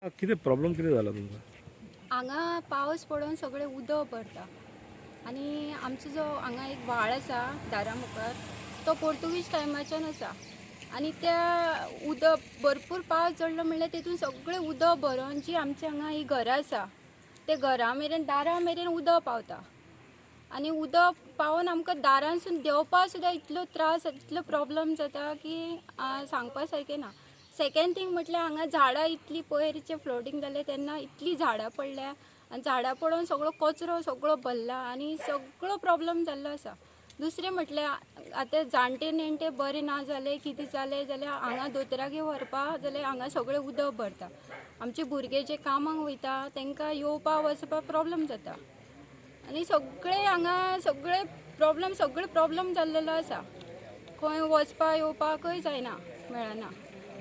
कितें प्रॉब्लम कितें जाला तुमकां? हांगा पावस पडून सगळें उदक भरता आनी आमचो जो हांगा एक व्हाळ आसा दारा मुखार तो पोर्तुगीज टायमाच्यान आसा आनी त्या उदक भरपूर पावस चडलो म्हणल्यार तेतून सगळें उदक भरून जी आमची हांगा ही घरां आसा ते घरा मेरेन दारा मेरेन उदक पावता आनी उदक पावोन आमकां दारांसून देंवपाक सुद्दां इतलो त्रास, इतलो प्रॉब्लम जाता की सांगपा सारकें ना. सेकेंड थींग म्हटल्यार हांगा झाडां इतली पयरचें फ्लोटींग जालें तेन्ना इतलीं झाडां पडल्या आनी झाडां पडून सगळो कचरो सगळो भरला आनी सगळो प्रॉब्लम जाल्लो आसा. दुसरें म्हटल्यार आतां जाणटे नेणटे बरें ना जालें कितें जालें जाल्यार हांगा दोतोरागेर व्हरपा जाल्यार हांगा सगळें उदक भरता. आमचे भुरगे जे कामाक वयता तांकां येवपा वचपा प्रॉब्लम जाता आनी सगळे हांगा सगळे प्रॉब्लम, सगळे प्रॉब्लम जाल्लेलो आसा. खंय वचपा येवपाकय जायना, मेळना.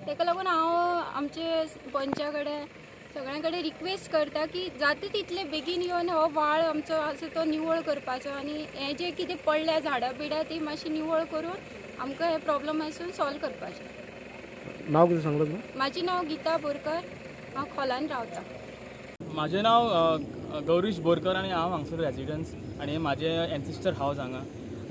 ताका लागून हांव आमचे पंचा कडेन सगळ्यां कडेन रिक्वेस्ट करता की जाता तितले बेगीन येवन हो व्हाळ आमचो आसा तो निवळ करपाचो आनी हें जें कितें पडल्या झाडां बिडां ती मातशी निवळ करून आमकां हे प्रॉब्लम आसून सॉल्व करपाचें. नांव कितें सांगलां तुवें? म्हाजें नांव गीता बोरकर, हांव खोलान रावता. म्हाजें नांव गौरीश बोरकर आनी हांव हांगसर रेजिडन्स आनी म्हाजें एन्सिस्टर हावज हांगा.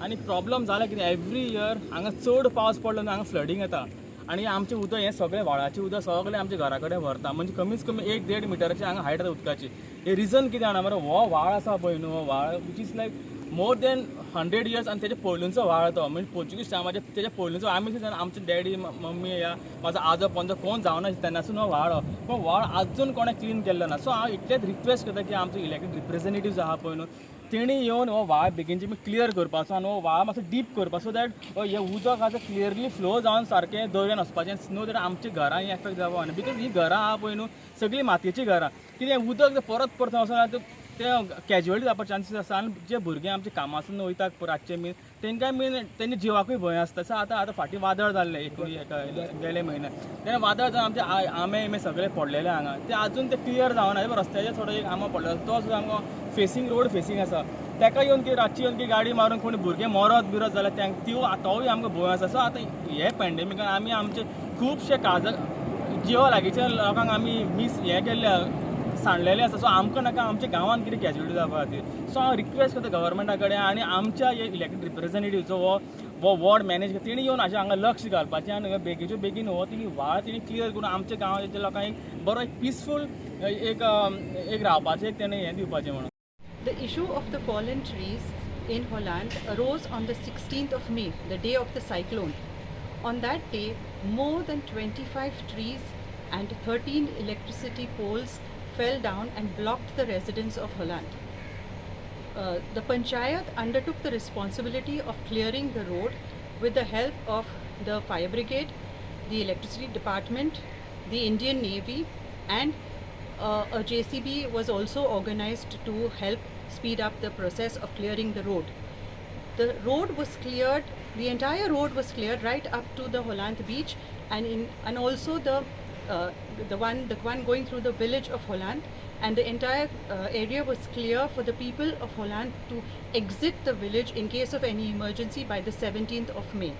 आनी प्रॉब्लम जाला कितें, एवरी इयर हांगा चड पावस पडलो न्हू हांगा फ्लडींग येता आनी आमचें उदक हें सगळें व्हाळाचें उदक सगळें आमच्या घरा कडेन व्हरता. म्हणजे कमीच कमी 1-1.5 मिटराचें हांगा हायट आसा उदकाची. हें रिजन कितें जाणा मरे, हो व्हाळ आसा पळय न्हू, हो व्हाळ which is like more than 100 years आनी तेजे पयलूंचो व्हाळ तो, म्हणजे पोर्चुगीज टायमाचे तेजे पयलूंचो. आमी जाणा आमचे डॅडी मम्मी या म्हाजो आजो पोंजो कोण जावना तेन्नासून हो व्हाळ हो, पूण व्हाळ आजून कोणें क्लीन केल्लो ना. सो हांव इतलेंच रिक्वेस्ट करता की आमचो इलेक्टेड रिप्रेझेंटेटिव्स आहा पळय न्हू, तेणी येवन हो व्हाळ बेगीनचे बेगीन क्लियर करपाचो आनी हो व्हाळ मातसो डीप करपाचो, सो that हें उदक आतां क्लियरली फ्लो जावन सारकें दर्यान वचपाचें, नो that आमच्या घरां हें एफेक्ट जावपा न्हू. Because हीं घरां आहा पळय न्हू सगळीं मातयेचीं घरां, कितें उदक जर परत परत वचना ते कॅज्युअलिटी जावपा चान्सीस आसा. आनी जे भुरगे आमच्या कामासून वयता रातचे बीन तेंकां बीन तेंच्या जिवाकूय भंय आसता. सो आतां आतां फाटीं वादळ जाल्लें एक गेले म्हयन्याक, तेन्ना वादळ जावन आमचे आंबे बिंबे सगळे पडलेले हांगा, ते आजून ते क्लियर जावना. रस्त्याचेर थोडो एक आंबो पडलेलो तो सुद्दां आमकां फेसींग रोड फेसींग आसा, ताका येवन की रातची येवन की गाडी मारून कोणी भुरगे मरत बिरत जाल्यार त्यो तोवूय आमकां भंय आसा. सो आतां हे पॅन्डेमिकान आमी आमचे खुबशे काजा जिवा लागींच्या लोकांक आमी मीस हें केल्ले सांडलेले आसा. सो आमकां नाका आमच्या गांवांत कितें कॅज्युअलिटी जावपा खातीर. सो हांव रिक्वेस्ट करता गव्हर्मेंटा कडेन आनी आमच्या इलेक्टेड रिप्रेझेंटेटिव्ह जो हो वॉर्ड मॅनेज करता तेणी येवन हाचें हांगा लक्ष घालपाचें आनी बेगीचे बेगीन हो तेणी व्हाळ तेणी क्लियर करून आमच्या गांवाच्या लोकांक एक बरो एक पिसफूल एक एक रावपाचें एक तेणें हें दिवपाचें म्हणून. The issue of the fallen trees in Hollant arose on the 16th of May, the day of the cyclone. On that day, more than 25 trees and 13 electricity poles fell down and blocked the residents of Hollant. The panchayat undertook the responsibility of clearing the road with the help of the fire brigade, the electricity department, the Indian Navy, and a JCB was also organized to help speed up the process of clearing the road. The road was cleared, the entire road was cleared right up to the Hollant beach, and also the one going through the village of Hollant, and the entire area was clear for the people of Hollant to exit the village in case of any emergency by the 17th of May.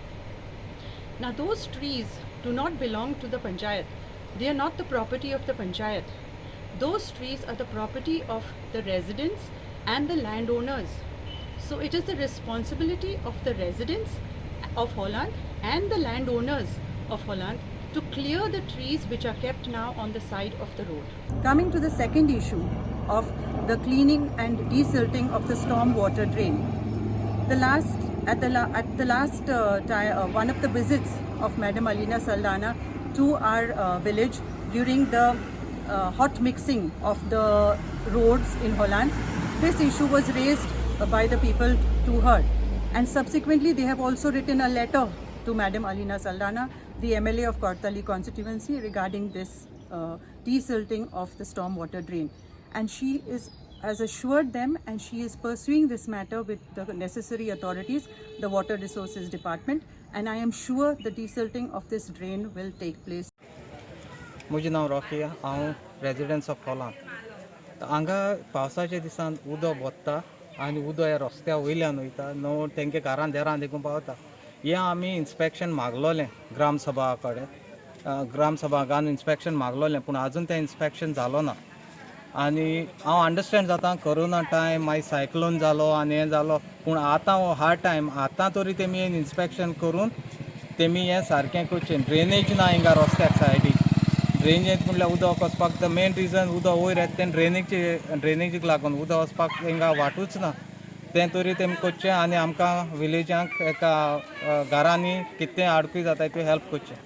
Now those trees do not belong to the panchayat. They are not the property of the panchayat. Those trees are the property of the residents and the landowners. So it is the responsibility of the residents of Hollant and the landowners of Hollant to clear the trees which are kept now on the side of the road. Coming to the second issue of the cleaning and desilting of the storm water drain. At the last one of the visits of Madam Alina Saldanha to our village during the hot mixing of the roads in Hollant, this issue was raised by the people to her, and subsequently they have also written a letter to Madam Alina Saldanha, the MLA of Cortalim constituency, regarding this desilting of the stormwater drain, and she has assured them, and she is pursuing this matter with the necessary authorities, the Water Resources Department, and I am sure the desilting of this drain will take place. म्हजें नांव Rocky, हांव residence of होलांत. हांगा पावसाच्या दिसान उदक वता आनी उदक ह्या रस्त्या वयल्यान वयता न्हू तेंगे घरान देरान देखून पावता. हें आमी इन्स्पेक्शन मागलोलें ग्रामसभा कडेन, ग्रामसभा गान इन्स्पेक्शन मागलोलें, पूण आजून तें इन्स्पेक्शन जालो ना. आनी हांव अंडरस्टँड जाता कोरोना टायम, मागीर सायक्लोन जालो आनी हें जालो, पूण आतां हो हार्ड टायम. आतां तरी तेमी इन्स्पेक्शन करून तेमी हें सारकें करचें. ड्रेनेज ना हिंगा रस्त्याक सायडीक. ड्रेनेज म्हटल्यार उदक वचपाक the main reason उदक वयर येता तें ड्रेनेजीक लागून उदक वचपाक हिंगा वाटूच ना. तें तरी तेमी करचें आनी आमकां विलेजांक एका घरांनी कितें आडकूय जाता त्यो हेल्प करचें.